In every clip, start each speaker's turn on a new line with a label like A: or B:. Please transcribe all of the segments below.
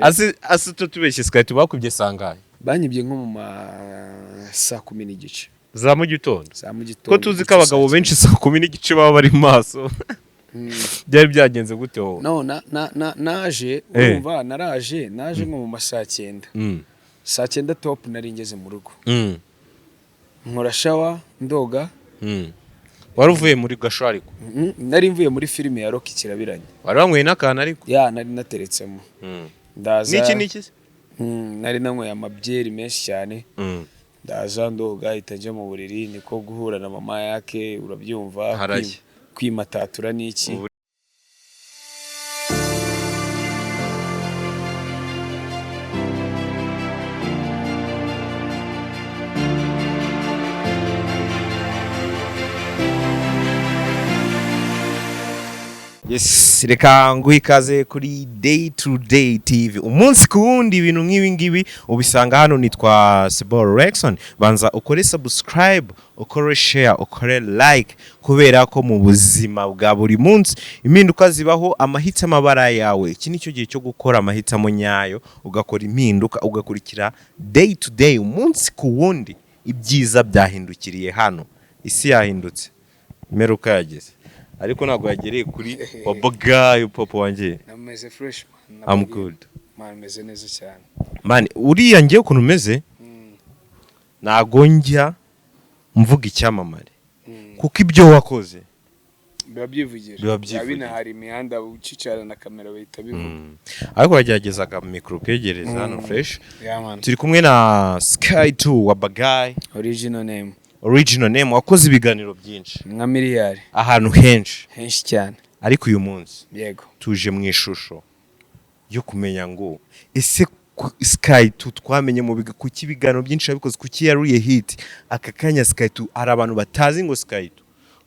A: Ase tutubeshye, Sky bakwibye sangahe?
B: Banyibye nko mu ma saa 10:30
A: za mu gitondo.
B: Za mu gitondo.
A: Ko tuzi ko abagabo
B: saa
A: benshi saa 10:30 baba bari maso, byari byagenze gute wowe?
B: No, na naje, urumva, naraje, naje nko mu ma saa 9. Saa 9 top nari ngeze mu rugo. Nkora shower, ndoga.
A: Wari uvuye muri gasho ariko?
B: Nari mvuye muri filime ya Rocky Kirabiranya.
A: Wari wanyweye n'akantu ariko?
B: Ya, nari nateretsemo. Ndaza.
A: Niki niki se?
B: Nari nanyweye amabyeri menshi cyane. Ndaza ndoga, ahita njya mu buriri, niko guhura na mama yake, urabyumva.
A: Harashya.
B: Kwimatatura n'iki.
A: Yes, reka nguhe ikaze kuri Day to Day TV. Umunsi ku wundi ibintu nk'ibi ngibi ubisanga hano. Nitwa Sibor Rexon. Banza ukore subscribe, ukore share, ukore like, kubera ko mu buzima bwa buri munsi impinduka zibaho, amahitamo aba ari ayawe. Iki ni cyo gihe cyo gukora amahitamo nyayo, ugakora impinduka, ugakurikira Day to Day umunsi ku wundi. Ibyiza byahindukiriye hano, isi yahindutse, imperuka yageze, ariko ntabwo yagereye kuri wabagayo papa wanjye.
B: Nameze fresh, man.
A: I'm good.
B: Man, meze neza cyane.
A: Man, uriya ngiye ukuntu umeze, ntago njya mvuga icyamamare, kuko ibyo wakoze
B: Biba byivugira.
A: Biba byivugira.
B: Binahari imihanda ucicara na kamera bahita bivuga.
A: Ariko uragerageza mikoro ukegereza hano fresh.
B: Yeah, man.
A: Turi kumwe na Sky 2 Wabagayi.
B: Original name.
A: Original name, wakoze ibiganiro byinshi
B: nka miliyari
A: ahantu henshi.
B: Henshi cyane.
A: Ariko uyu munsi tuje mu ishusho yo kumenya ngo ese Sky 2 twamenye mu biga kuki ibiganiro byinshi yabikoze, kuki yaruye hit aka kanya Sky 2, hari abantu batazi ngo Sky 2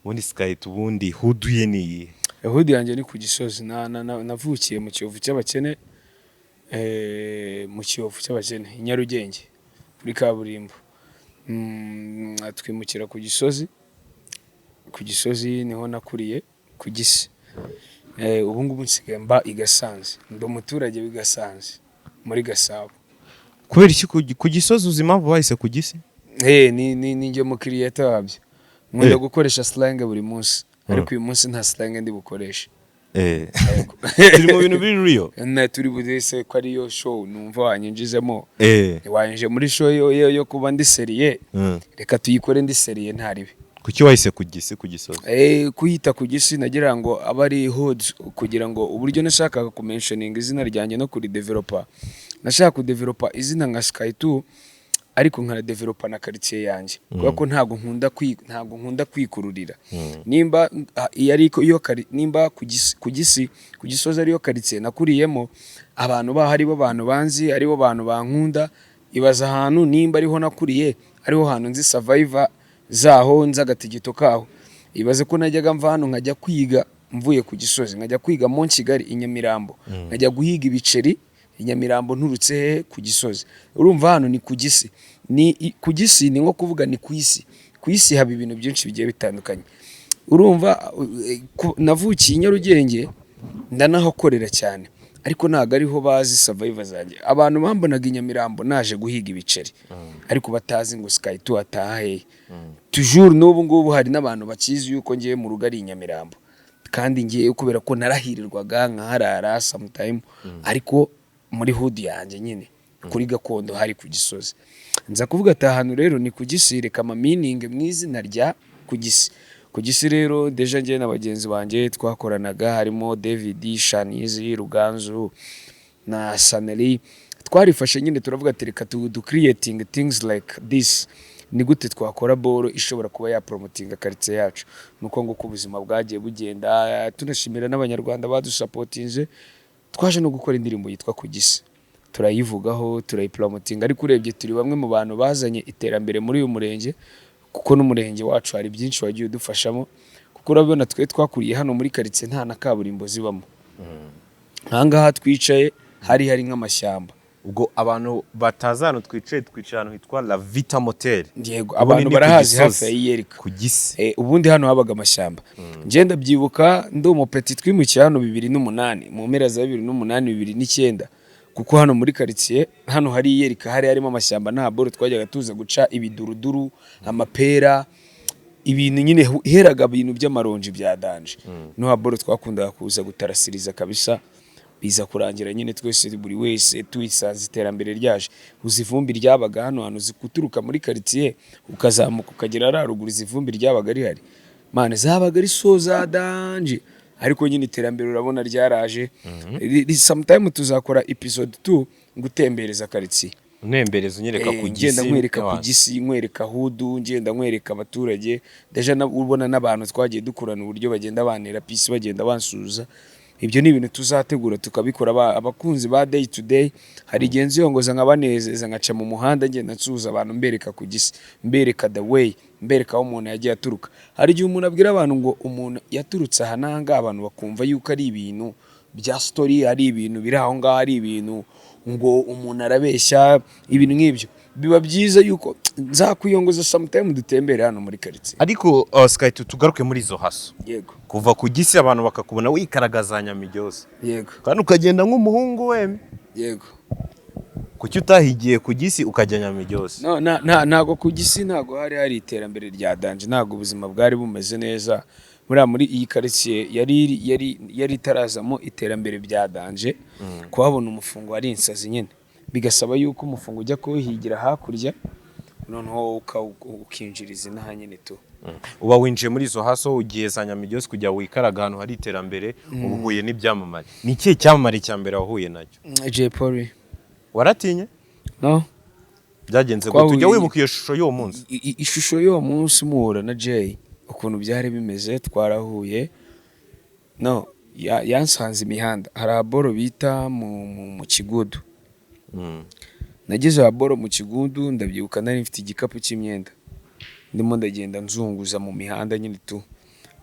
A: ubundi, Sky 2 ubundi hood ye ni iyihe?
B: Hood yanjye ni ku Gisozi. Navukiye mu Kiyovu cy'abakene, mu Kiyovu cy'abakene i Nyarugenge kuri kaburimbo. Twimukira ku Gisozi. Ku Gisozi niho nakuriye, ku Gisi. Ubu ngubu nsigaye mba i Gasanze, ndi umuturage w'i Gasanze muri Gasabo.
A: Kubera iki ku Gisozi? Uzi impamvu bahise ku Gisi?
B: Ni njye mukiriya wabyo, nkunda gukoresha slang buri munsi, ariko uyu munsi nta slang ndi bukoreshe.
A: Turi mu bintu biri real.
B: Na turi budese ko ariyo show numva wanyinjizemo. Wanyinje muri show yo kuba ndi sérieux. Reka tuyikore ndi sérieux, ntaribe.
A: Kuki wahise ku Gisi, ku Gisozi?
B: Kuyita ku Gisi nagira ngo abe ari hood, kugira ngo uburyo nashakaga kumentioninga izina ryanjye no kuridevelopa, nashaka kudevelopa izina nka Sky 2, ariko nkanadevelopa na quartier yanjye, kubera ko ntabwo nkunda kwikururira. Nimba iyo ari iyo nimba ku Gisi, ku Gisozi ariyo quartier nakuriyemo, abantu baho aribo bantu banzi, aribo bantu bankunda. Ibaza ahantu nimba ariho nakuriye, ariho hantu nzi survivor zaho, nzi agatigito kaho. Ibaze ko najyaga mva hano nkajya kwiga, mvuye ku Gisozi nkajya kwiga mu Kigali i Nyamirambo, nkajya guhiga ibiceri i Nyamirambo nturutse hehe? Ku Gisozi. Urumva hano ni ku Gisi, ni ku Gisi, ni nko kuvuga ni ku isi. Ku isi haba ibintu byinshi bigiye bitandukanye. Urumva, navukiye i Nyarugenge, ndanahakorera cyane, ariko ntabwo ariho bazi survivor zanjye. Abantu bambonaga i Nyamirambo naje guhiga ibiceri, ariko batazi ngo Sky 2 ataha hehe. Toujours n'ubu ngubu hari n'abantu bakizi yuko ngiye mu rugo ari i Nyamirambo, kandi ngiye kubera ko narahirirwaga nkaharara sometime, ariko muri hood yanjye nyine kuri gakondo hari ku Gisozi. Nza kuvuga ati ahantu rero ni ku Gisi, reka ama meaning mu izina rya ku Gisi. Ku Gisi rero déjà njye na bagenzi banjye twakoranaga, harimo David Shanizi, Ruganzu na Saneli, twarifashe nyine turavuga ati reka tu creating things like this. Ni gute twakora boro ishobora kuba yapromotinga quartier yacu? Nuko nguko ubuzima bwagiye bugenda. Tunashimira n'Abanyarwanda badusapotinze. Twaje no gukora indirimbo yitwa Ku Gisi, turayivugaho, turayipromotinga. Ariko urebye turi bamwe mu bantu bazanye iterambere muri uyu murenge, kuko n'umurenge wacu hari byinshi wagiye udufashamo, kuko urabona twe twakuriye hano muri quartier nta na kaburimbo zibamo. Ahangaha twicaye hari nk'amashyamba.
A: Ubwo abantu batazi ahantu twicaye, twicaye ahantu hitwa La Vita Motel.
B: Yego.
A: Ubundi
B: Abantu
A: ni ku
B: barahazi, hafi
A: Gisozi.
B: ya Iyerika.
A: Ku Gisi.
B: Ubundi hano habaga amashyamba. Njye ndabyibuka ndi umupeti, twimukiye hano 2008, mu mpera za 2008, 2009. Kuko hano muri karitsiye hano hari iyerika, hari harimo amashyamba, nta boro twajyaga tuza guca ibiduruduru, amapera, ibintu nyine heraga ibintu by'amaronji bya danger. No haboro twakundaga kuza gutarasiriza kabisa. Biza kurangira nyine twese, buri wese tuyisanze iterambere ryaje. Uzi ivumbi ryabaga hano hantu, uzi guturuka muri karitsiye ukazamuka ukagera hariya ruguru, izi vumbi ryabaga rihari, man, zabaga ari so za danger. Ariko nyine iterambere urabona ryaraje. Sometime tuzakora episode 2 ngutembereza karitsiye.
A: Unembereza, unyereka ku
B: Ngenda
A: Gisi.
B: nkwereka ku
A: Ewana.
B: Gisi, nkwereka hood, ngenda nkwereka abaturage. Déjà ubona n'abantu twagiye dukurana uburyo bagenda bantera peace, bagenda bansuhuza. Ibyo ni ibintu tuzategura tukabikora. Abakunzi ba Day to Day, hari igihe nziyongoza nkabanezeza, nkaca mu muhanda ngenda nsuhuza abantu, mbereka ku Gisi, mbereka the way, mbereka aho umuntu yagiye aturuka. Hari igihe umuntu abwira abantu ngo umuntu yaturutse aha n'aha, abantu bakumva yuko ari ibintu bya story, ari ibintu biri aho ngaho, ari ibintu ngo umuntu arabeshya, ibintu nk'ibyo. Biba byiza yuko nzakwiyongoza sometime dutembere hano muri karitsiye.
A: Ariko Sky, tugaruke muri izo hustle.
B: Yego.
A: Kuva ku Gisi abantu bakakubona wikaragaza Nyamiryose, kandi ukagenda nk'umuhungu wemye.
B: Yego.
A: Kuki utahigiye ku Gisi ukajya Nyamiryose?
B: No, ntago ku Gisi ntago hari hari iterambere rya danger, ntago ubuzima bwari bumeze neza. Muri iyi karitsiye yari itarazamo iterambere bya danger. Kuhabona umufungo wari insazi nyine, bigasaba yuko umufungo ujya kuwuhigira hakurya, noneho ukinjiriza inaha nyine tu.
A: Uba winjiye muri izo hustle, ugiye za Nyamiryose kujya wikaraga ahantu hari iterambere, uba uhuye n'ibyamamare. Ni ikihe cyamamare cya mbere wahuye nacyo?
B: Jay Polly.
A: Waratinye?
B: No.
A: Byagenze gute?
B: Twahuye.
A: Ujya wibuka iyo shusho y'uwo munsi?
B: Ishusho y'uwo munsi muhura na Jay, ukuntu byari bimeze, twarahuye, no yansanze imihanda, hari aboro bita mu Kigudu. Nageze aboro mu Kigudu, ndabyibuka nari mfite igikapu cy'imyenda, ndimo ndagenda nzunguza mu mihanda nyine tu.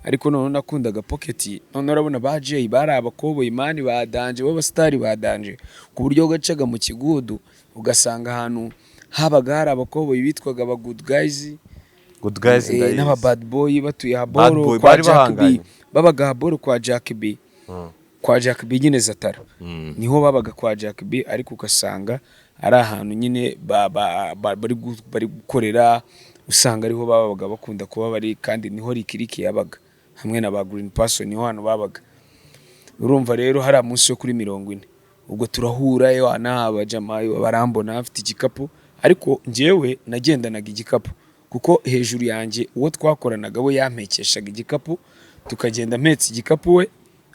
B: Ariko noneho nakundaga pocket. Noneho urabona ba Jay bari abakoboyi, man, ba danger, b'abasitari ba danger, ku buryo gacaga mu Kigudu ugasanga ahantu habaga hari abakoboyi bitwaga aba good guys.
A: Good guys, ndayizi.
B: N'aba bad boy batuye
A: Bad
B: haboro
A: boy,
B: kwa
A: bari
B: Jack B.
A: bahanganye.
B: Babaga haboro kwa Jack B. Kwa Jack B nyine Zatara. Niho babaga kwa Jack B, ariko ugasanga ari ahantu nyine bari gukorera, usanga ariho babaga bakunda kuba bari, kandi niho Rikiriki yabaga hamwe na ba Green Person, niho hantu babaga. Urumva rero hari munsi yo kuri 40, ubwo turahura, yewana, abajama barambona afite igikapu, ariko njyewe nagendanaga igikapu kuko hejuru yanjye uwo twakoranaga we yampekeshaga igikapu, tukagenda mpetse igikapu, we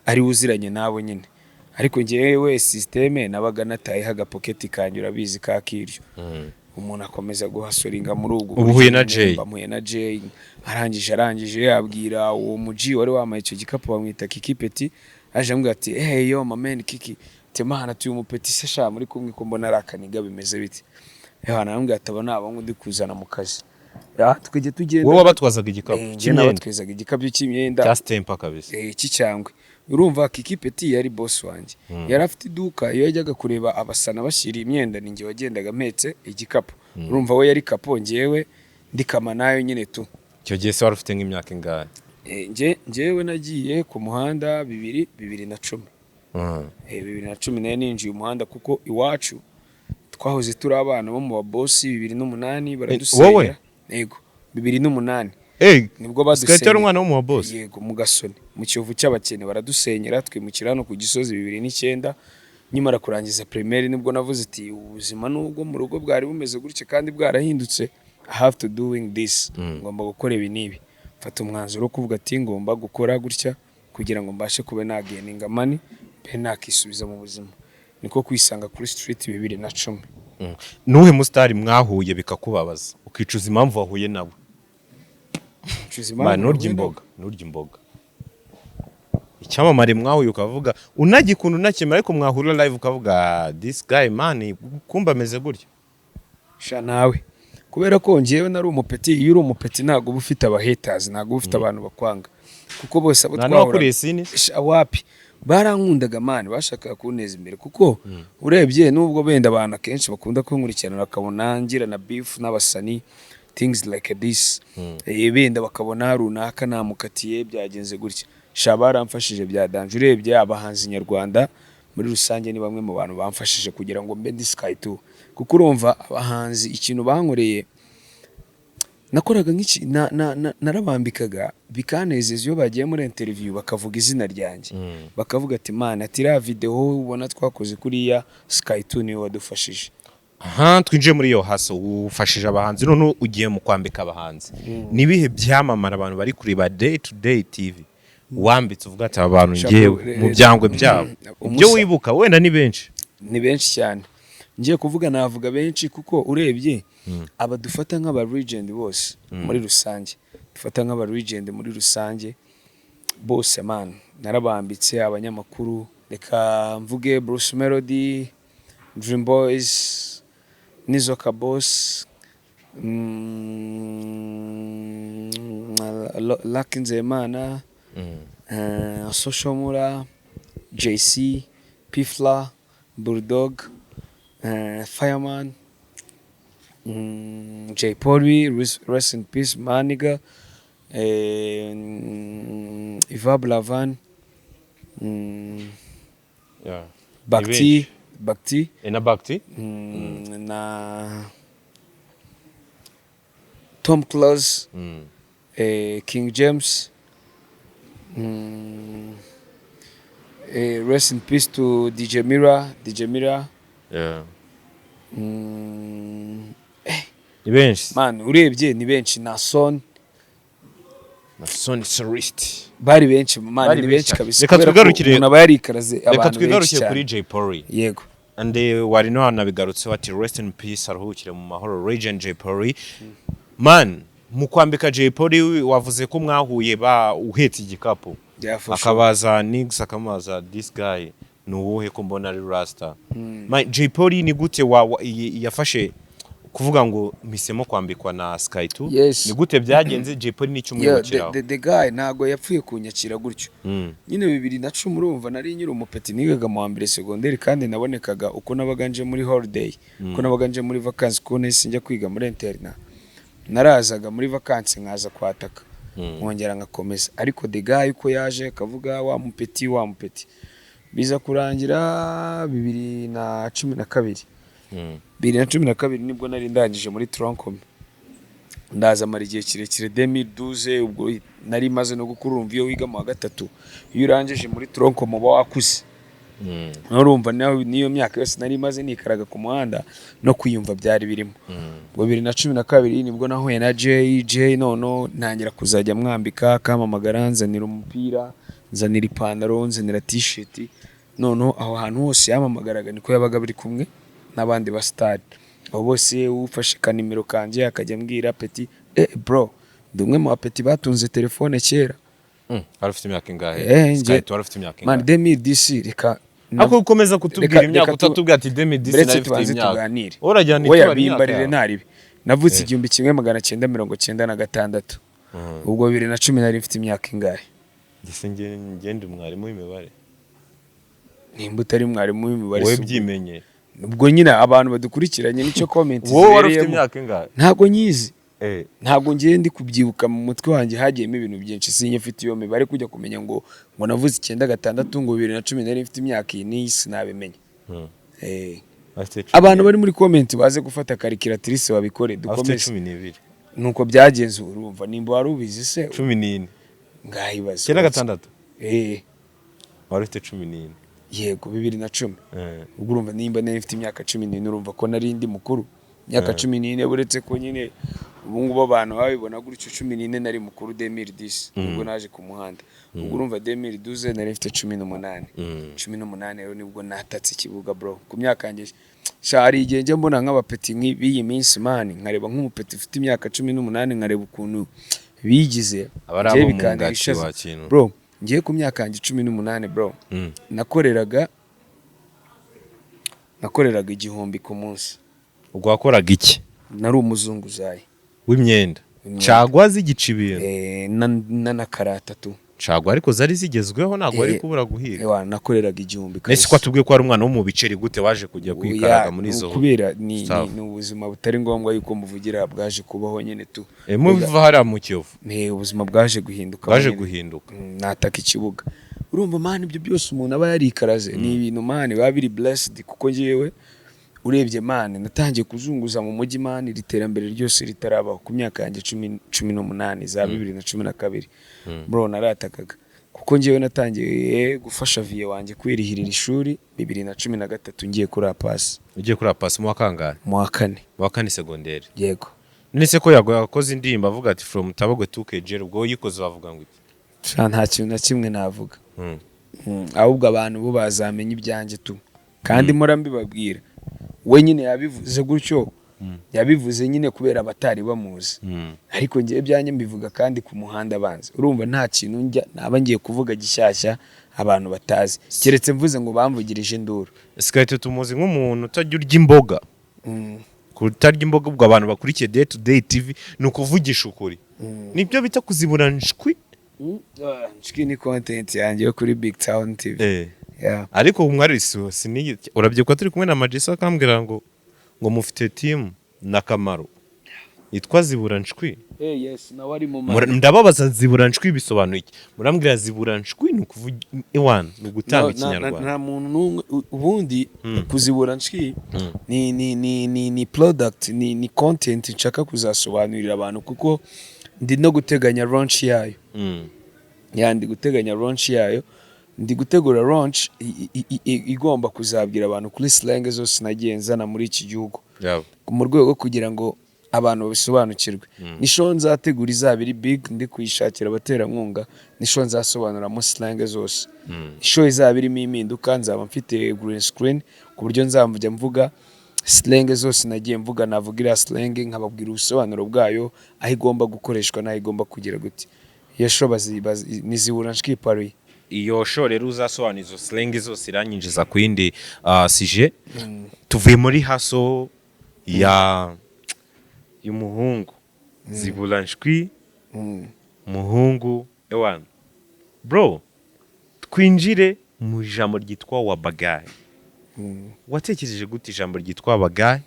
B: ari uziranye nabo nyine. Ariko njyewe système nabaga natayeho agapoketi kanjye, urabizi ka kiryo. Umuntu akomeza guhasoringa muri ubwo
A: Ubu uhuye na
B: buryo.
A: Jay.
B: Mba na Jay, arangije abwira uwo muji wari wambaye icyo gikapu, bamwita Kiki Peti, aje ambwira ati: "Hey yo my man Kiki, temana tuyu mupeti se sha muri kumwe ko mbona ari akaniga, bimeze bite?" Ewana, arambwira ati: "Aba ni abahungu ndi kuzana mu kazi." Ya, tukajya tugenda.
A: Wowe wabatwazaga igikapu
B: Eh, njye
A: cy'imyenda?
B: nabatwezaga igikapu cy'imyenda.
A: Cya stempa kabisa.
B: Cy'icyangwe. Urumva Kiki Peti yari boss wanjye, yari afite iduka. Iyo yajyaga kureba abasana bashyira imyenda, ni njye wagendaga mpetse igikapu. Urumva we yari kapo, njyewe ndikama nayo nyine tu.
A: Icyo gihe se wari ufite nk'imyaka ingahe?
B: Njyewe nagiye ku muhanda 2010. 2010 nayo ninjiye umuhanda, kuko iwacu twahoze turi abana bo mu babosi. 2008 baradusenyera.
A: Wowe?
B: Yego, 2008. Nibwo
A: Sky yari
B: badusenyera.
A: umwana wo mu babosi?
B: Yego, mu Gasoni, mu Kiyovu cy'abakene, baradusenyera, twimukira hano ku Gisozi 2009. Nkimara kurangiza primaire nibwo navuze ati ubuzima nubwo mu rugo bwari bumeze gutya kandi bwarahindutse, I have to doing this, ngomba gukora ibi n'ibi. Mfata umwanzuro wo kuvuga ati ngomba gukora gutya kugira ngo mbashe kuba nagaininga money, mbe nakisubiza mu buzima. Niko kwisanga kuri street 2010.
A: Nuhe musitari mwahuye bikakubabaza, ukicuza impamvu wahuye nawe?
B: Ncuza
A: Ma,
B: impamvu
A: nturya
B: nahuye.
A: imboga, nturya imboga. Icyamamare mwahuye ukavuga unagikunda, unakemera, ariko mwahura live ukavuga: "Ah, this guy man, kumba ameze gutya."
B: Sha, nawe, kubera ko njyewe nari umupeti. Iyo uri umupeti ntabwo uba ufite abahaters, ntabwo uba ufite abantu bakwanga, kuko bose abo
A: Nta n'uwakuriye sini?
B: Sha, wapi, barankundaga man, bashakaga kunteza imbere, kuko urebye nubwo benda abantu akenshi bakunda kunkurikirana bakabona ngira na beef n'abasani, things like this, benda bakabona runaka namukatiye, byagenze gutya. Sha, baramfashije bya danger. Urebye abahanzi nyarwanda Muri rusange ni bamwe mu bantu bamfashije kugira ngo mbe ndi Sky 2, kuko urumva abahanzi ikintu bankoreye, nakoraga nk'iki narabambikaga bikanezeza iyo bagiye muri interview bakavuga izina ryanjye, bakavuga ati: "Mana," ati, "iriya video ubona twakoze kuriya, Sky 2 niwe wadufashije."
A: Aha twinjiye muri iyo hustle, ufashije abahanzi, none ugiye mu kwambika abahanzi. Ni ibihe byamamara abantu bari kureba Day to Day TV wambitse, uvuga ati: "Aba bantu ngewe mu byangwe byabo"? Ibyo wibuka, wenda ni benshi.
B: Ni benshi cyane. Ngiye kuvuga navuga benshi, kuko urebye aba dufata nk'aba legend bose muri rusange, dufata nk'aba legend muri rusange bose, man, narabambitse. Abanyamakuru, reka mvuge Bruce Melody, Dream Boys, Nizo Kabos, Lucky Nzeyimana, Social Mula, JC, P Fla, Bulldog, Fireman, Jay Polly, rest in peace, Maniga, Iva Buravan, Bakti, Bakti,
A: Na Bakti.
B: Na Tom Close, King James, rest in peace to DJ Mira, DJ Mira.
A: Ni benshi.
B: Man, urebye ni benshi, na Son.
A: Na Son Solist.
B: Bari benshi, man.
A: Bari
B: Ni
A: benshi
B: benshi
A: cyane.
B: kabisa.
A: Reka
B: Kubera ko umuntu aba yarikaraze
A: Reka
B: abantu benshi
A: twigarukire
B: cyane.
A: kuri Jay Polly.
B: Yego.
A: And wari no hanabigarutseho ati rest in peace, aruhukire mu mahoro, legend Jay Polly. Man, mu kwambika Jay Polly wavuze ko mwahuye ba uhetse igikapu.
B: Yeah, for sure.
A: Akabaza Niggs, akamubaza: "This guy ni uwuhe ko mbona ari rasta?" Man, Jay Polly ni gute yafashe kuvuga ngo mpisemo kwambikwa na Sky 2? Ni gute byagenze? Jay Polly nicyo
B: Yeah, the,
A: umwibukiraho?
B: the guy ntago yapfuye kunyakira gutyo. Nyine 2010, urumva nari nyiri umupeti, nigaga mu wa mbere segonderi, kandi nabonekaga uko nabaga nje muri holiday, uko nabaga nje muri vacances, kuko nahise njya kwiga muri internat. Narazaga muri vacances nkaza kwataka, nkongera ngakomeza. Ariko the guy uko yaje akavuga: "Wa mupeti, wa mupeti," biza kurangira 2012. 2012 nibwo nari ndangije muri tronc commun, ndaza mara igihe kirekire 2012. Ubwo nari maze no gukura. Urumva iyo wiga mu wa gatatu, iyo urangije muri tronc commun uba wakuze. Urumva nawe n'iyo myaka yose nari maze nikaraga ku muhanda, no kwiyumva byari birimo. Ubwo 2012 nibwo nahuye na Jay. Jay noneho ntangira kuzajya mwambika, akampamagara, nzanira umupira, nzanira ipantaro, nzanira t-shirt. Noneho aho hantu hose yampamagaraga niko yabaga bari kumwe n'abandi basitari abo bose. Ufashe kanimero kanjye akajya ambwira: "Petit, eh bro, ndi umwe mu bapeti batunze telefone kera."
A: Wari ufite imyaka ingahe?
B: Eh,
A: Sky, wari ufite imyaka
B: Man,
A: ingahe?
B: 2010, reka
A: Ariko ukomeza kutubwira imyaka, utatubwira ati 2010
B: Mbere
A: nari mfite
B: tubanze
A: imyaka.
B: tuganire.
A: Urajyana
B: Oya,
A: itubara imyaka
B: bimbarire.
A: yawe.
B: Ntaribi navutse 1996. Ubwo 2010 nari mfite imyaka ingahe?
A: Njye njye ndi umwarimu w'imibare.
B: Nimba utari mwarimu w'imibare,
A: Wowe
B: si ubwo-
A: byimenye.
B: Ubwo nyine abantu badukurikiranye nicyo comment
A: Wowe wari ufite
B: zibereyemo.
A: imyaka ingahe?
B: Ntabwo nyizi. Ntabwo ngiye ndi kubyibuka mu mutwe wanjye, hagiyemo ibintu byinshi, sinye mfite iyo mibare kujya kumenya ngo navuze 96, ngo 2010 nari mfite imyaka iyi n'iyi, sinabimenya.
A: Afite cumi
B: Abantu
A: n'ibiri.
B: bari muri comment baze gufata calculatrice babikore.
A: Afite
B: Dukomeze.
A: 12.
B: Nuko byagenze. Urumva nimba wari ubizi se?
A: 14.
B: Ngahibaze.
A: 96.
B: Eh.
A: Wari ufite 14.
B: Yego, 2010. Ubwo urumva nimba nari mfite imyaka 14, urumva ko nari ndi mukuru imyaka 14, uretse ko nyine ubu ngubu abantu babibona gutyo. 14 nari mukuru. 2010 nibwo naje ku muhanda. Ubwo urumva 2012 nari mfite 18. 18 rero nibwo natatse ikibuga, bro, ku myaka yanjye. Sha, hari igihe njya mbona nk'abapeti b'iyi minsi, man, nkareba nk'umupeti ufite imyaka 18, nkareba ukuntu bigize.
A: Aba ari
B: Njyewe
A: abo mu
B: bikantera
A: ngati
B: ishaza.
A: wa kintu.
B: Bro, ngiye ku myaka yanjye 18, bro, nakoreraga 1000 ku munsi.
A: Ubwo wakoraga iki?
B: Nari umuzunguzayi.
A: W'imyenda?
B: W'imyenda.
A: Caguwa zigica ibintu?
B: Eh, na karata tu.
A: Caguwa ariko zari zigezweho, ntabwo wari
B: Eh,
A: kubura guhiga.
B: Ewa, nakoreraga 1000
A: Nese
B: kabisa.
A: ko atubwiye ko wari umwana wo mu biceri, gute waje kujya kwikaraga
B: Oya,
A: muri
B: ni
A: izo
B: ukubera ni,
A: staff?
B: ni ubuzima butari ngombwa yuko muvugira, bwaje kubaho nyine tu.
A: Muva hariya mu Kiyovu?
B: Ni ubuzima bwaje guhinduka
A: Bwaje
B: nyine.
A: guhinduka.
B: Nataka ikibuga. Urumva man, ibyo byose umuntu aba yarikaraze, ni ibintu man biba biri blessed, kuko njyewe urebye man, natangiye kuzunguza mu mujyi man iri terambere ryose ritarabaho, ku myaka yanjye 18 za 2012. Bro, naratakaga, kuko njyewe natangiye gufasha vieux wanjye kwirihirira ishuri 2013, ngiye kuri APACE.
A: Ugiye kuri APACE mu wa kangahe?
B: Mu wa kane.
A: Mu wa kane segonderi?
B: Yego.
A: None se ko Yago yakoze indirimbo avuga ati "From Tabagwe to Kejero", ubwo yikoze wavuga ngo iki?
B: Sha, nta kintu na kimwe navuga. Ahubwo abantu bo bazamenya ibyanjye tu, kandi mpora mbibabwira. We nyine yabivuze gutyo, yabivuze nyine kubera abatari bamuzi, ariko ngewe ibyanjye mbivuga kandi ku muhanda abanza. Urumva nta kintu njya naba ngiye kuvuga gishyashya abantu batazi, keretse mvuze ngo bamvugirije induru.
A: Sky2 tumuzi nk'umuntu utajya urya imboga. Kutarya imboga, ubwo abantu bakurikiye Day to Day TV, ni ukuvugisha ukuri, nibyo bita kuzibura nshwi.
B: Nshwi ni content yanjye yo kuri Big Town TV. Yeah.
A: Ariko mwari sinigi urabyibuka turi kumwe na Magisa, akambwira ngo mufite team na Kamaro yitwa Zibura Nshwi.
B: Hey, yes, nawe ari mu
A: Ndababaza, "Zibura Nshwi bisobanuye iki?" Murambwira zibura nshwi ni ukuvuga iwana, ni ugutanga
B: No,
A: ikinyarwanda.
B: Nta muntu n'umwe ubundi kuzibura nshwi ni product, ni content nshaka kuzasobanurira abantu, kuko ndi no guteganya launch yayo. Ya, ndi guteganya launch yayo, ndi gutegura launch igomba kuzabwira abantu kuri slang zose nagiye nzana muri iki gihugu, mu rwego rwo kugira ngo abantu babisobanukirwe. Ni show nzategura izaba iri big, ndi kuyishakira abaterankunga. Ni show nzasobanuramo slang zose. Ni show izaba irimo impinduka, nzaba mfite green screen ku buryo nzajya mvuga slang zose nagiye mvuga, navuga iriya slang nkababwira ubusobanuro bwayo, aho igomba gukoreshwa n'aho igomba kugira gute. Iyo show ni Zibura Nshwi Paris.
A: Iyo show rero uzasobanura izo slang zose iranyinjiza ku yindi sujet. Tuvuye muri hustle ya y'umuhungu Zibura Nshwi, muhungu ewana bro, twinjire mu ijambo ryitwa "wabagayi". Watekereje gute ijambo ryitwa "wabagayi"?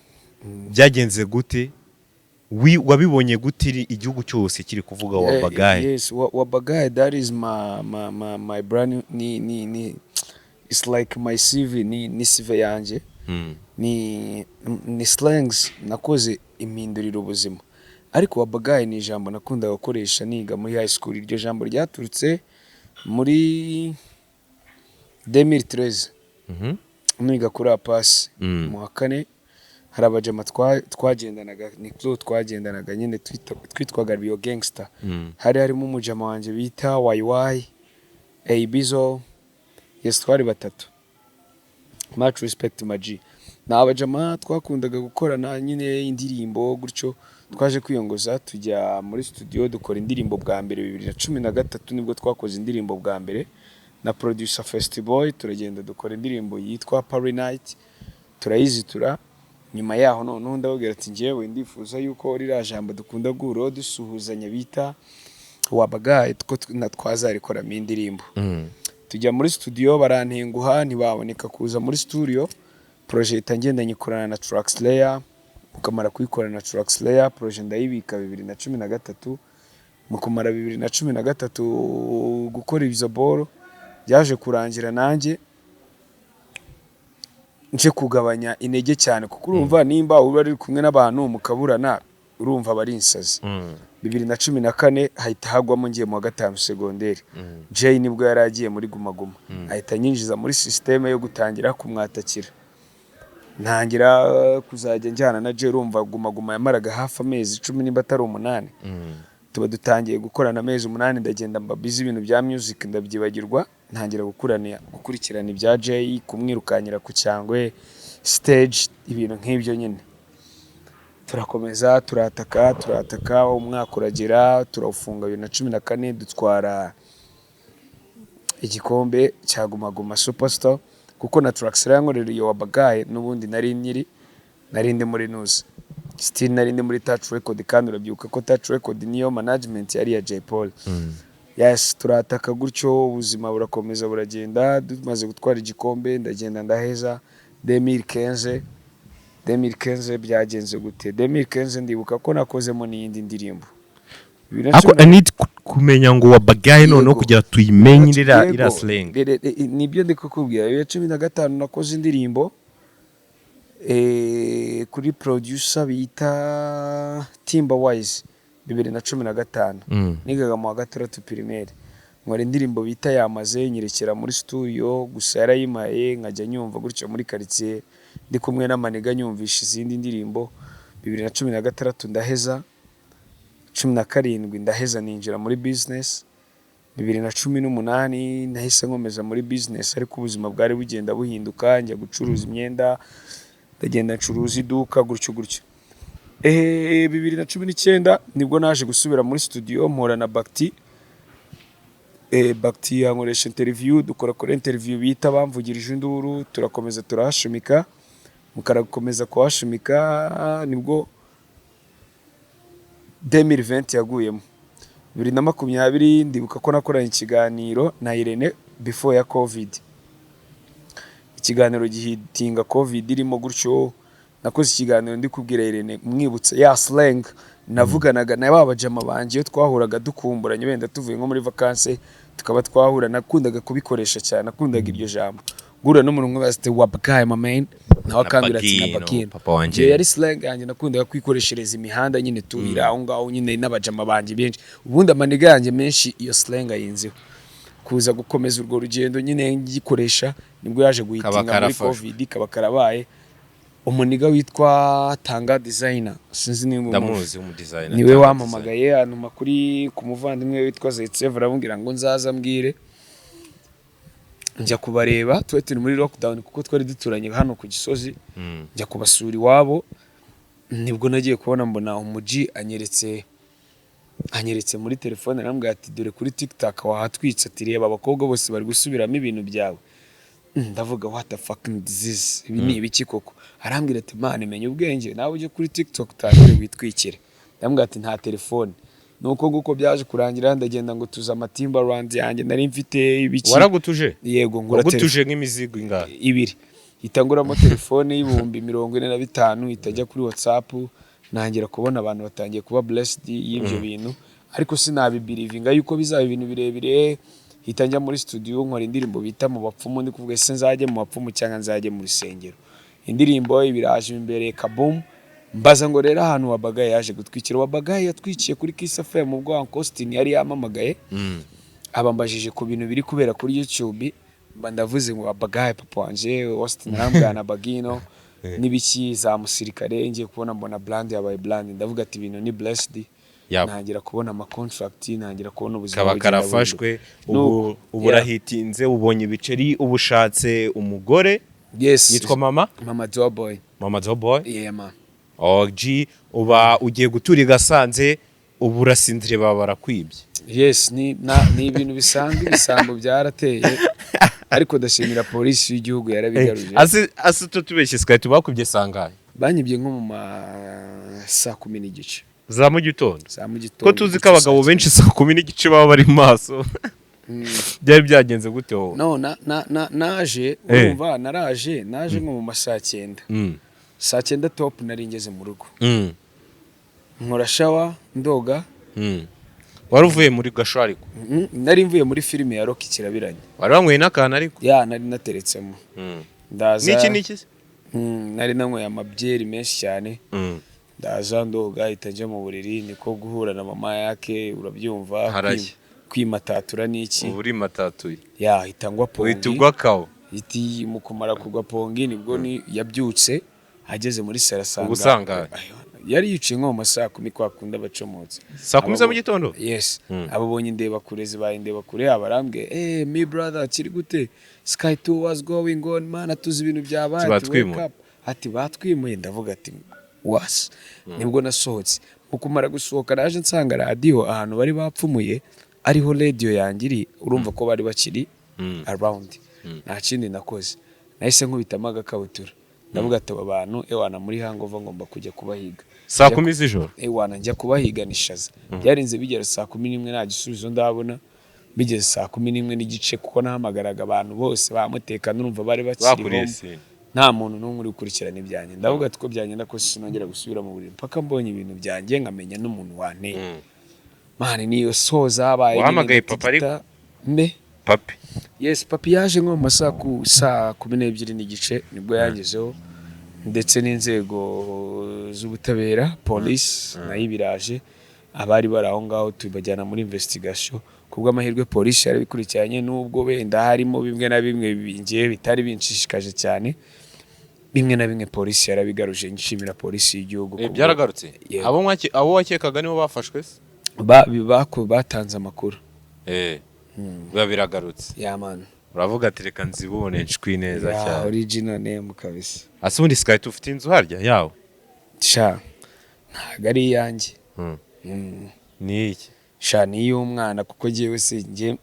A: Byagenze gute? Wabibonye gute igihugu cyose kiri kuvuga "wabagayi"?
B: Yes, wabagayi, that is my brand ni it's like my CV, ni CV yanjye. Ni slangs nakoze impindurira ubuzima, ariko "wabagayi" ni ijambo nakundaga gukoresha niga muri high school. Iryo jambo ryaturutse muri 2013, niga kuri APACE mu wa kane. Hari abajama twagendanaga, ni crew twagendanaga nyine, twitwaga Rio Gangster. Hari harimo umujama wanjye bita YY Abizo. Yes, twari batatu. Much respect my G. Ni abajama twakundaga gukorana nyine indirimbo gutyo. Twaje kwiyongoza, tujya muri studio, dukora indirimbo bwa mbere 2013. Nibwo twakoze indirimbo bwa mbere na producer Festiboy, turagenda dukora indirimbo yitwa Party Night, turayizitura. Nyuma yaho noneho ndababwira ati njyewe ndifuza yuko ririya jambo dukunda guhuraho dusuhuzanya bita "wabagaye" two na twazarikoramo indirimbo. Tujya muri studio, barantenguha, ntibaboneka kuza muri studio. Projet ihita ngenda nyikorana na Trackslayer. Mukamara kuyikorana na Trackslayer, projet ndayibika 2013. Mu kumara 2013 gukora izo boro, byaje kurangira nanjye nje kugabanya intege cyane, kuko urumva nimba uba uri kumwe n'abantu mukaburana, urumva aba ari insazi. 2014 hahita hagwamo ngiye mu wa gatanu segonderi. Jay nibwo yari agiye muri Guma Guma, ahita anyinjiza muri système yo gutangira kumwatakira, ntangira kuzajya njyana na Jay. Urumva Guma Guma yamaraga hafi amezi 10 nimba atari 8. Tuba dutangiye gukorana amezi 8, ndagenda mba busy, ibintu bya music ndabyibagirwa, ntangira gukurikirana ibya Jay, kumwirukanyira ku cyangwe stage, ibintu nk'ibyo nyine. Turakomeza turataka, turataka, umwaka uragera turawufunga 2014, dutwara igikombe cya Guma Guma Superstar, kuko na Trackslayer yankorera iyo "wabagaye". N'ubundi nari nyiri nari ndi muri nuzi still nari ndi muri Touch Record, kandi urabyibuka ko Touch Record niyo management yari iya Jay Polly. Yes, turataka gutyo, ubuzima burakomeza buragenda. Tumaze gutwara igikombe, ndagenda ndaheza 2015. 2015 byagenze gute? 2015 ndibuka ko nakozemo n'iyindi ndirimbo. Bibiri na
A: Ariko
B: cumi
A: I need kumenya ngo wabagaye noneho kugira tuyimenye iriya iriya slang.
B: Nibyo ndi kukubwira. 2015 nakoze indirimbo kuri producer bita Timba Wise. 2015 nigaga mu wa gatandatu primaire, nkora indirimbo bita Yamaze, nyerekera muri studio gusa yarayimpaye, nkajya nyumva gutyo muri quartier ndi kumwe n'amaniga, nyumvisha izindi ndirimbo. 2016 ndaheza, 17 ndaheza, ninjira muri business. 2018 nahise nkomeza muri business, ariko ubuzima bwari bugenda buhinduka, njya gucuruza imyenda, ndagenda ncuruza iduka gutyo gutyo. 2019 nibwo naje gusubira muri studio, mpura na Bakti. Bakti yankoresha interview, dukora kuri interview bita Bamvugirije Induru, turakomeza turahashumika. Mukarakomeza kuhashumika nibwo 2020 yaguyemo. 2020 ndibuka ko nakoranye ikiganiro na Irene before ya Covid, ikiganiro gihitinga Covid irimo gutyo. Nakoze ikiganiro ndi kubwira Irene, mwibutsa ya slang navuganaga na ba bajama banjye iyo twahuraga dukumburanye, wenda tuvuye nko muri vacances tukaba twahura. Nakundaga kubikoresha cyane, nakundaga iryo jambo, guhura n'umuntu nkabaza ati: "Wabagaye, my man?" Nawe akambwira ati:
A: Bagino,
B: "Nabagino."
A: Papa wanjye.
B: Iyo yari slang yanjye nakundaga kwikoreshereza imihanda nyine, tuhira aho ngaho nyine n'abajama banjye benshi. Ubundi amaniga yanjye menshi iyo slang ayinziho. Kuza gukomeza urwo rugendo nyine ngikoresha, nibwo yaje guhitinga muri
A: karafashwe.
B: Covid, kaba karabaye. Umuniga witwa Tanga Designer, sinzi niba umuzi.
A: Ndamuzi, w'umudesigner.
B: Niwe
A: Tanga.
B: wampamagaye, antuma kuri ku muvandimwe witwa Zaitsev, aramubwira ngo nzaza mbwire. Njya kubareba, twari turi muri lockdown kuko twari duturanye hano ku Gisozi. Njya kubasura iwabo, nibwo nagiye kubona mbona umuji anyeretse muri telefone, arambwira ati: "Dore kuri TikTok wahatwitse," ati: "Reba abakobwa bose bari gusubiramo ibintu byawe." Ndavuga: "What the fucking disease, ibi ni ibiki koko?" Arambwira ati: "Man, menya ubwenge nawe ujye kuri TikTok utangire witwikire." Ndamubwira ati: "Nta telefone." Nuko nguko byaje kurangira, ndagenda ngo tuze amatimbaland yanjye nari mfite, ibiki.
A: Waragutuje?
B: Yego, ngura telefone.
A: Wagutuje nk'imizigo ingahe?
B: Ibiri. Ihita nguramo telefone y'45,000, itajya kuri WhatsApp, ntangira kubona abantu batangiye kuba blessed y'ibyo bintu, ariko sinabibelievinga yuko bizaba ibintu birebire. Hita njya muri studio, nkora indirimbo bita Mu Bapfumu. Ndi kuvuga: ese nzajye mu bapfumu cyangwa nzajye mu rusengero? Indirimbo ibiraje imbere, kaboom. Mbaza ngo rero ahantu Wabagaye yaje gutwikira, Wabagaye yatwikiye kuri Kiss FM ubwo Uncle Austin yari yamamagaye, abambajije ku bintu biri kubera kuri YouTube, mba ndavuze ngo Wabagaye papa wanje Austin arambwira na Bagino n'ibiki za musirikare. Ngiye kubona mbona brand yabaye brand, ndavuga ati ibintu ni blessed. Ntangira kubona ama contract, ntangira kubona ubuzima
A: Kaba
B: bugenda
A: karafashwe.
B: buhinduka.
A: Ubu
B: Nuko,
A: ubu urahitinze, ubonye ibiceri, ubu ushatse umugore.
B: Yes.
A: Yitwa mama?
B: Mama Joboy.
A: Mama Joboy.
B: Yeah, man.
A: OG, uba ugiye gutura i Gasanze, ubu urasinziriye baba barakwibye.
B: Yes, ni ibintu bisanzwe, ibisambo byarateye, ariko ndashimira polisi y'igihugu yarabigaruje.
A: Ase tutubeshye, Sky, tubakwibye sangahe?
B: Banyibye nko mu ma saa 10:30
A: za mu gitondo?
B: Za mu gitondo.
A: Ko tuzi ko
B: gutyo
A: abagabo
B: saa
A: benshi saa 10:30 baba bari maso, byari byagenze gute wowe?
B: No, naje urumva naraje, naje nko mu ma saa 9, saa 9 top nari ngeze mu rugo, nkora shower, ndoga.
A: Wari uvuye muri gasho ariko?
B: Nari mvuye muri filime ya Rocky Kirabiranya.
A: Wari wanyweye n'akantu ariko?
B: Ya, nari nateretsemo. Ndaza.
A: Niki niki se?
B: Nari nanyweye amabyeri menshi cyane. Ndaza ndoga, ahita njya mu buriri, niko guhura na mama yake, urabyumva.
A: Harashya.
B: Kwimatatura n'iki.
A: Ubu uri matatuye.
B: Ya, ahita ngwa
A: Uhita
B: pongi.
A: ugwa kawo.
B: Iti mu kumara kugwa pongi nibwo ni yabyutse ageze muri sala asanga
A: Ubu usanga?
B: Yari yicaye nko mu ma saa 10 kwa kundi abacomotse.
A: Saa 10 za mu gitondo?
B: Yes. Ababonye indeba kure zibaye indeba kure, abarambwiye: "Eh, mi brother, kiri gute? Sky 2, what's going on, man? Atuzi ibintu byabaye." Ati: "Wake
A: Batwimuye.
B: up." Ati: "Batwimuye." Ndavuga ati: "Was." Nibwo nasohotse. Mu kumara gusohoka naje nsanga radiyo ahantu bari bapfumuye ariho radiyo yanjye iri, urumva ko bari bakiri around. Nta kindi nakoze, nahise nkubitamo agakabutura, ndavuga ati: "Aba bantu, ewana, muri hangover ngomba kujya kubahiga."
A: Saa 10 z'ijoro?
B: Ewana, njya kubahiga nishaza. Byarinze bigera saa 11 nta gisubizo ndabona. Bigeze saa 11:30, kuko nahamagaraga abantu bose bamutekano, urumva bari bakiri
A: Bakuriye
B: home.
A: sine.
B: Nta muntu n'umwe uri gukurikirana ibyanjye. Ndavuga ati ko byagenda kose sinongera gusubira mu buriri mpaka mbonye ibintu byanjye, nkamenya n'umuntu wanteye. Man, niyo so zabaye nyine.
A: Wahamagaye papa ariko?
B: Ndatigita. Mbe?
A: Papi.
B: Yes, papi yaje nko mu masaha ku saa 12:30 nibwo yagezeho, ndetse n'inzego z'ubutabera, polisi nayo ibiraje. Abari bari aho ngaho tubajyana muri investigation. Ku bw'amahirwe polisi yarabikurikiranye, nubwo wenda harimo bimwe na bimwe ngewe bitari binshishikaje cyane. Bimwe na bimwe polisi yarabigaruje. Nshimira polisi y'igihugu
A: Byaragarutse?
B: Yego.
A: Abo wakekaga nibo bafashwe se?
B: Batanze amakuru.
A: Biba biragarutse.
B: Yeah, man.
A: Uravuga ati: "Reka nzibone nshwi neza."
B: Ya.
A: Cyane.
B: Original name kabisa.
A: Ase ubundi Sky, ufite inzu harya yawe?
B: Sha, ntabwo ari iyanjye.
A: Ni iki?
B: Sha, ni iy'umwana, kuko njyewe se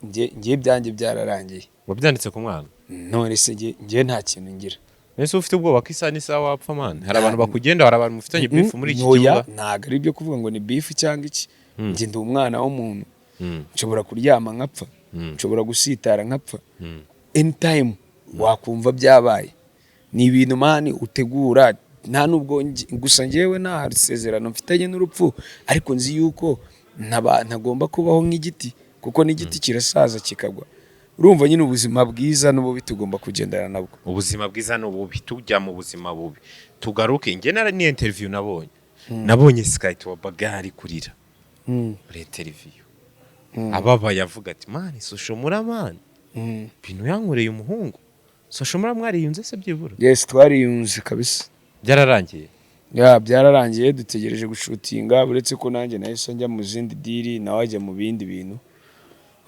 B: njye ibyanjye byararangiye.
A: Wabyanditse ku mwana?
B: None se njye nta kintu ngira.
A: Ese ufite ubwoba ko isaha n'isaha wapfa, man? Hari abantu bakugenda, hari abantu mufitanye beef muri iki
B: Oya,
A: kibuga?
B: ntabwo ari ibyo kuvuga ngo ni beef cyangwa iki. Njye ndi umwana w'umuntu. Nshobora kuryama nkapfa. Nshobora gusitara nkapfa. Anytime wakumva byabaye. Ni ibintu, man, utegura. Nta nubwo gusa njyewe nta sezerano mfitanye n'urupfu, ariko nzi yuko ntagomba kubaho nk'igiti, kuko n'igiti kirasaza kikagwa. Urumva nyine, ubuzima bwiza n'ububi tugomba kugendana nabwo.
A: Ubuzima bwiza n'ububi, tujya mu buzima bubi tugaruke. Njye nara ni interview nabonye Sky wa bagari kurira muri interview, ababaye, avuga ati: "Man, Social Mula, man, ibintu yankoreye umuhungu." Social Mula mwariyunze se byibura?
B: Yes, twariyunze kabisa.
A: Byararangiye?
B: Yeah, byararangiye. Dutegereje gushootinga, uretse ko nanjye nahise njya mu zindi deal, nawe ajya mu bindi bintu.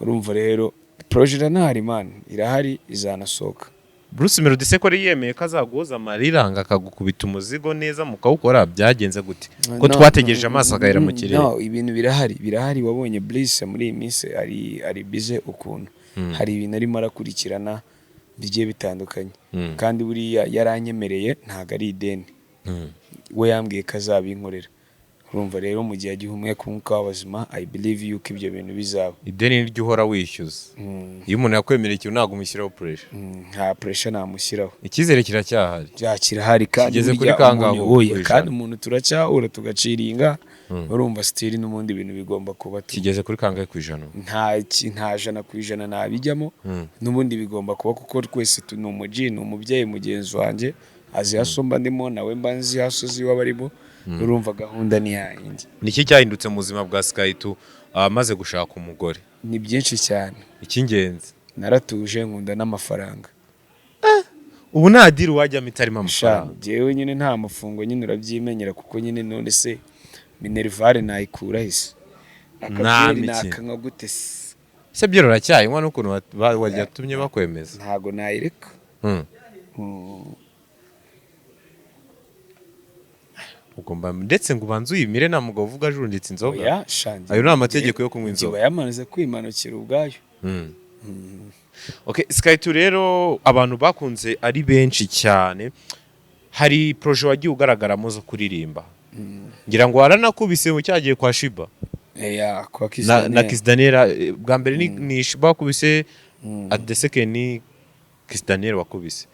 B: Urumva rero, projet iranahari, man, irahari, izanasohoka.
A: Bruce Melody se ko yari yemeye ko azaguhoza amarira ngo akagukubita umuzigo neza mukawukora, byagenze gute ko
B: No,
A: twategereje
B: no,
A: amaso agahera mu kirere?
B: No, ibintu birahari, birahari. Wabonye Bliss muri iyi minsi ari busy ukuntu, hari ibintu arimo arakurikirana bigiye bitandukanye. Kandi buriya yaranyemereye, ntabwo ari ideni. We yambwiye ko azabinkorera. Urumva rero, mu gihe agihumeka umwuka w'abazima, I believe yuko ibyo bintu bizaba.
A: Ideni niryo uhora wishyuza. Iyo umuntu yakwemereye ikintu, ntabwo umushyiraho pressure.
B: Nta pressure namushyiraho.
A: Icyizere kiracyahari?
B: Kirahari kandi.
A: Kigeze kuri
B: Burya
A: kangahe
B: umuntu- oya,
A: ku ijana?
B: Kandi umuntu turacyahura tugaciringa. Urumva, still n'ubundi ibintu bigomba kuba tu.
A: Kigeze kuri kangahe ku ijana?
B: Nta 100% nabijyamo. N'ubundi bigomba kuba, kuko twese ni umuji, ni umubyeyi mugenzi wanjye, azi hustle mba ndimo, nawe mba nzi hustle ziwe aba arimo. Urumva gahunda ni yayindi.
A: Niki cyahindutse mu buzima bwa Sky2 amaze gushaka umugore?
B: Ni byinshi cyane.
A: Icy'ingenzi?
B: Naratuje, nkunda n'amafaranga.
A: Ubu nta deal wajyamo itarimo
B: Sha,
A: amafaranga?
B: Njyewe nyine nta mafungo nyine, urabyimenyera, kuko nyine none se minerval nayikura hese?
A: Nta
B: Akabyeri
A: mikino.
B: nakanywa gute se?
A: Ese byero uracyayinywa n'ukuntu watumye bakwemeza?
B: Ntago nayireka.
A: Ugomba ndetse ngo ubanze uyimire, nta mugabo uvuga ajunditse inzoga.
B: Oya, sha,
A: Ayo ni amategeko yo kunywa inzoga.
B: Iba yamaze kwimanukira ubwayo.
A: Okay, Sky2 rero abantu bakunze ari benshi cyane. Hari projet wagiye ugaragaramo zo kuririmba. Ngira ngo waranakubise mu cyagiye kwa Shiba.
B: Yeah, kwa Kiss
A: Na
B: Daniel.
A: Kiss Daniel, bwa mbere ni Shiba wakubise, at the second ni Kiss Daniel wakubise.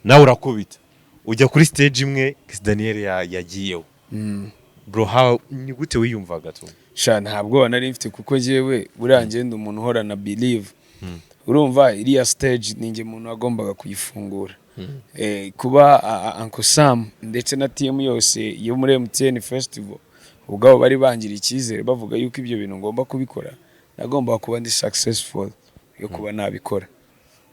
A: Nawe urakubita. Ujya kuri stage imwe Kiss Daniel yagiyeho. Bro, how, ni gute wiyumvaga tu?
B: Sha, nta bwoba nari mfite, kuko njyewe buriya ngenda umuntu uhorana believe. Urumva, iriya stage ni njye muntu wagombaga kuyifungura. Kuba Uncle Sam ndetse na team yose yo muri MTN Festival ubwabo bari bangiriye icyizere, bavuga yuko ibyo bintu ngomba kubikora, nagombaga kuba ndi successful yo kuba nabikora.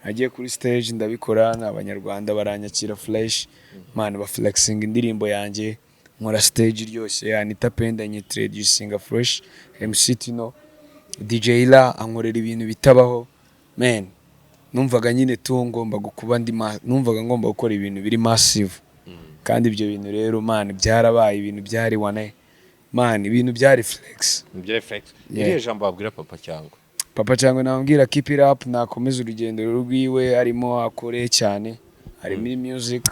B: Nagiye kuri stage ndabikora, n'Abanyarwanda baranyakira fresh, man, baflexing indirimbo yanjye, nkora stage iryoshye. Anita Pendo nyintroducinga fresh, MC Tino, DJ Ila ankorera ibintu bitabaho, man. Numvaga nyine tu ngomba kuba ndi numvaga ngomba gukora ibintu biri massive. Kandi ibyo bintu rero, man, byarabaye. Ibintu byari wane, man, ibintu byari flex.
A: Nibyo, flex.
B: Yeah.
A: Iriya jambo wabwira Papa cyangwa?
B: Papa cyangwa namubwira keep it up, nakomeza urugendo rwiwe arimo, akore cyane, ari muri music,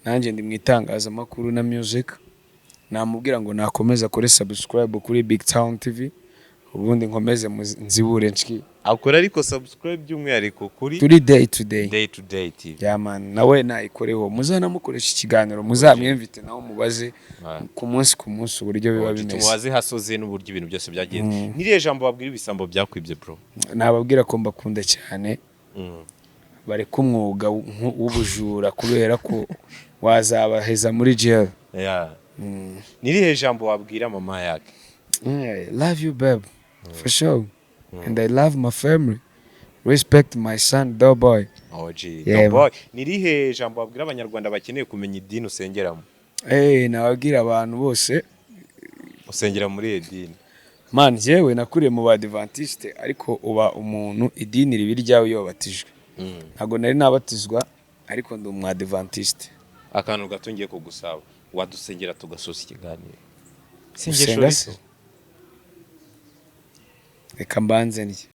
B: nanjye ndi mu itangazamakuru na music. Namubwira ngo nakomeze akore subscribe kuri Big Town TV, ubundi nkomeze nzibure nshiki.
A: Akora ariko subscribe by'umwihariko kuri
B: turi Day to Day.
A: Day to Day TV.
B: Yeah man, nawe nayikoreho, muzanamukoresha ikiganiro, muzamwemvite nawe mubaze ku munsi uburyo biba bimeze.
A: Tumubaze hasoze n'uburyo ibintu byose byagenze. N'iriya jambo wabwira ibisambo byakwibye, bro?
B: Nababwira ko mbakunda cyane, bareke umwuga w'ubujura kubera ko wazabaheza muri jail.
A: Yeah. N'irihe jambo wabwira mama yake?
B: Yeah, I love you, babe, for sure, and I love my family. Respect my son, Doughboy.
A: OG.
B: Yeah.
A: Boy, n'irihe jambo wabwira Abanyarwanda bakeneye kumenya idini usengeramo?
B: Hey, nababwira abantu bose
A: Usengera muri iyo dini?
B: Man, jewe nakuriye mu Badivantiste, ariko uba umuntu idini riba iryawe iyo wabatijwe. Ntabwo nari nabatizwa, ariko ndi umwadivantiste.
A: Akantu gato ngiye kugusaba, wadusengera tugasoza ikiganiro?
B: Gusenga se? Reka mbanze ndye.